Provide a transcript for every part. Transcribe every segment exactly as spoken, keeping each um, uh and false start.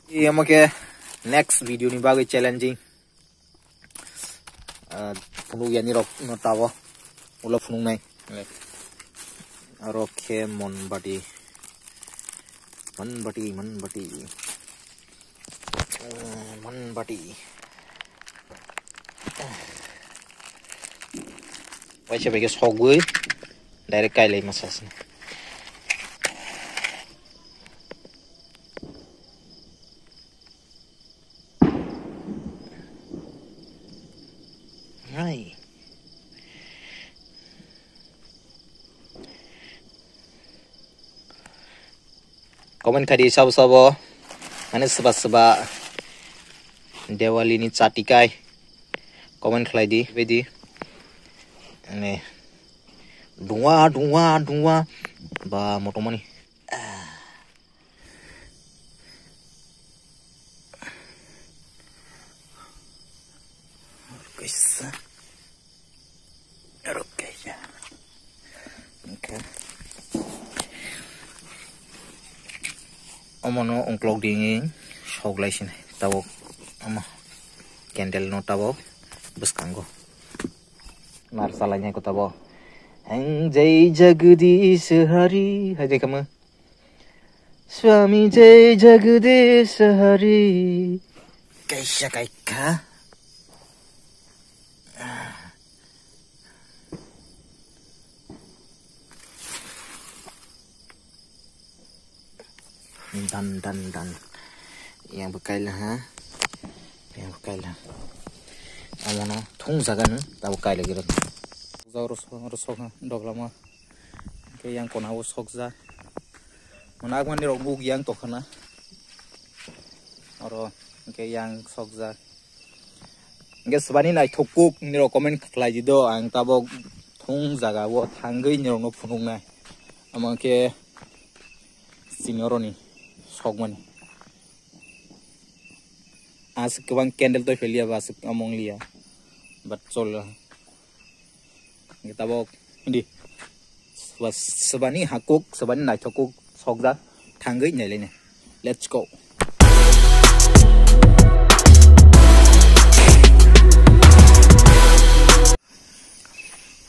Iyamo khe next video ni bagwi challenging. Ah, phunuk yani rok no tabo. Ulo phunuk nai. Aro khe monbati. Monbati, monbati. Eh, monbati. Waisa bai khe sogwi direct kailai masa sini. Hai. Comment khai di sabo sabo. Mane swba swba Diwali ni chati kai. Comment khlai di, bedi. Ane. Dungwa, dungwa, dungwa. Ba, motomani. Kaisa. Aro kaisa. Okay. Omono ungklok dingwi sok lai sinai. Tabuk omo candle no tabuk bwskango. Nar salai nai ko tabuk. Ang Jai Jagdish Hari. Hai de kama. Swami Jai Jagdish Hari. Kaisa kaikha. Dan, dan, dan. Yang bwkhaila ha. Yang bwkhaila. Amono thung jaga no tabuk kaila giri. Jao rosok, rosok ha, doglama. Hingke yang kona o sokjak. Mwnakmani rok buk yang tokha na. Oro hingke yang sokjak. Hingke swbani naithok kuk nini rok comment khlai di do, ang tabok thung jaga o thangwi nini rok no phunuk nai. Omo hingke chini oro ni sokmani. Aswk kwbang candle toi phailiya ba aswk omo wng liya. But cholo. Hingke tabok, hindi. Swa-, swbani hakuk, swbani naithok kuk sokjak, thangwi nailaini. Let's go.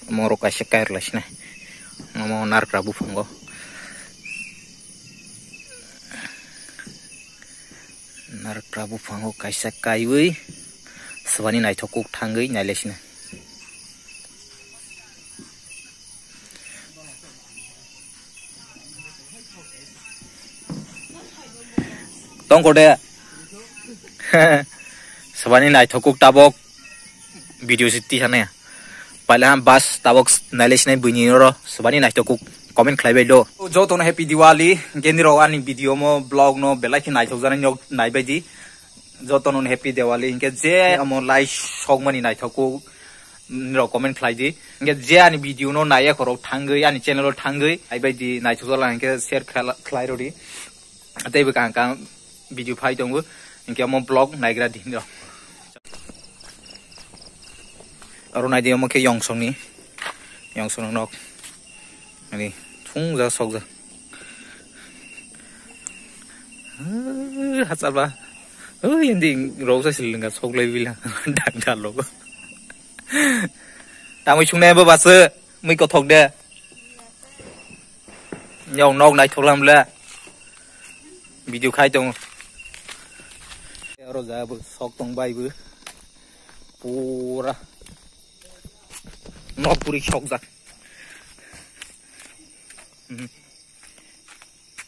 Omo rok kaisa kair lai sinai. Omo narwkra buphango. Narwkra buphango kaisa kaiwi swbani naithok kuk thangwi nailai sinai. Tongkho de. Swbani naithok kuk tabok. Video si twi sanaya. Paila bas tabok nailai sinai buini oro swbani naithok kuk comment khlai bai do. Jotono happy Diwali. Hingke nirok ani video mo vlog no belai khe naithok jani nok naibai di. Jotono happy Diwali. Hingke je omo lai sokmani naithok kuk nirok comment khlai di. Hingke je ani video no naiya khorok thangwi ani channel o thangwi aibai di naithok jala hingke share khala-, khlai rodi. Tei bwkha hwnka video phai tongo, hinkhe omo vlog naigra di hinwi rok. Aro naidi omo khe Yongsongni, Yongsongni nok. Ani thungjak sokjak. Hachal ba. Oi, hindi rok sa silinga soklai bila. Dang dang logo. Tamoi sungnai bo basu, mui kothok de. Nyong nok naithok lam le. Video khai tongo. Oro ja bo sok tong bai bo. Pura. Nok puri sok jak. Mhm.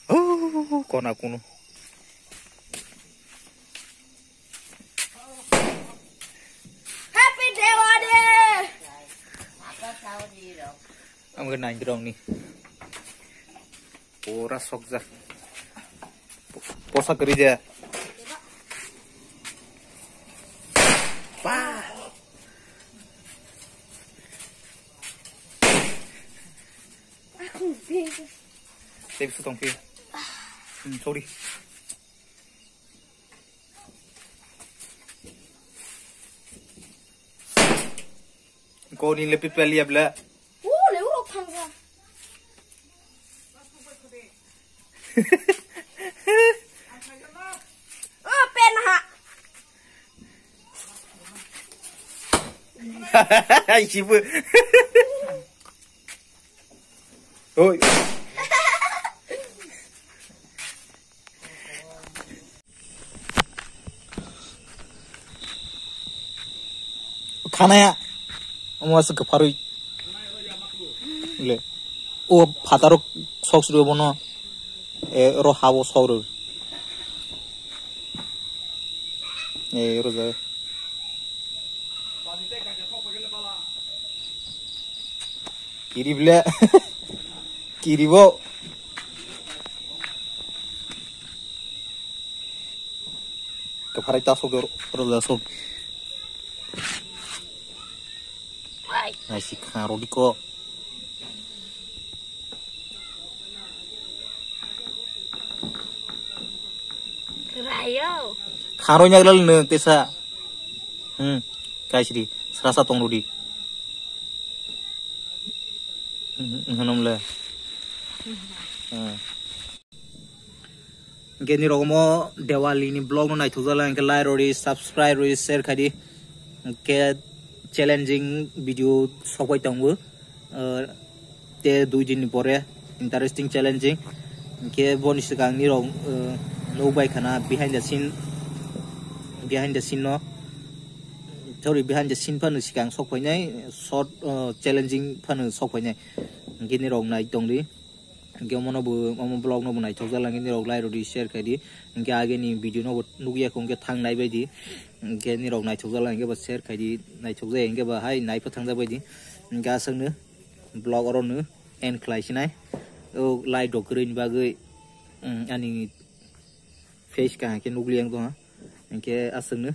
Oh, kona kuno. Happy Diwali! Ang nai rong ni. Pura sokjak. Posa kari je. Pa. Aku bego. Tep su tong pi. Hmm, sorry. Ko ni lepi peli abla. Oh, le urok thangsa. Sibu. Oi. Khanaya. Omo aswk kwpharwi. Le. O phataro sok suru bono. E, ro habo sok ro. E, ro jai. Kiri ble. Kiri bo. Kwpharai ta sok ro, ro da sok. Ai si kha ro di ko. Rayo. Kharo nyaglal nung tesa. Hmm, kaisri, srasa tong rudi. Hmm, hmm, hmm, le. Hmm. Hingke nirok omo Diwali ni vlog no naithok jala hingke like rodi, subscribe rodi, share khaidi. Hingke challenging video sokbai tongo. Ah, te dui din ni pore interesting challenging. Hingke boni swkang nirok, ah, nukbai khana behind the scene, behind the scene no. Sorry, behind the scene phano swkang sokphainai, short, ah, challenging phano sokphainai. Hingke nirok nai tongdi. Hingke omono bo, omo vlog no bo naithok jala hingke nirok like rodi, share khaidi. Hingke ageni video no bo nukya kho hingke thang nai baidi. Hingke nirok naithok jala hingke bo share khaidi, naithok jai hingke bo hai nai pha thang jak baidi. Hingke aswkno vlog oro no end khlai sinai. O light rok kwrwi ni bagwi, mm, ani face kaham khe nukli ang tongha. Hingke aswkno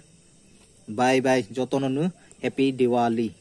bye bye jotono no happy Diwali.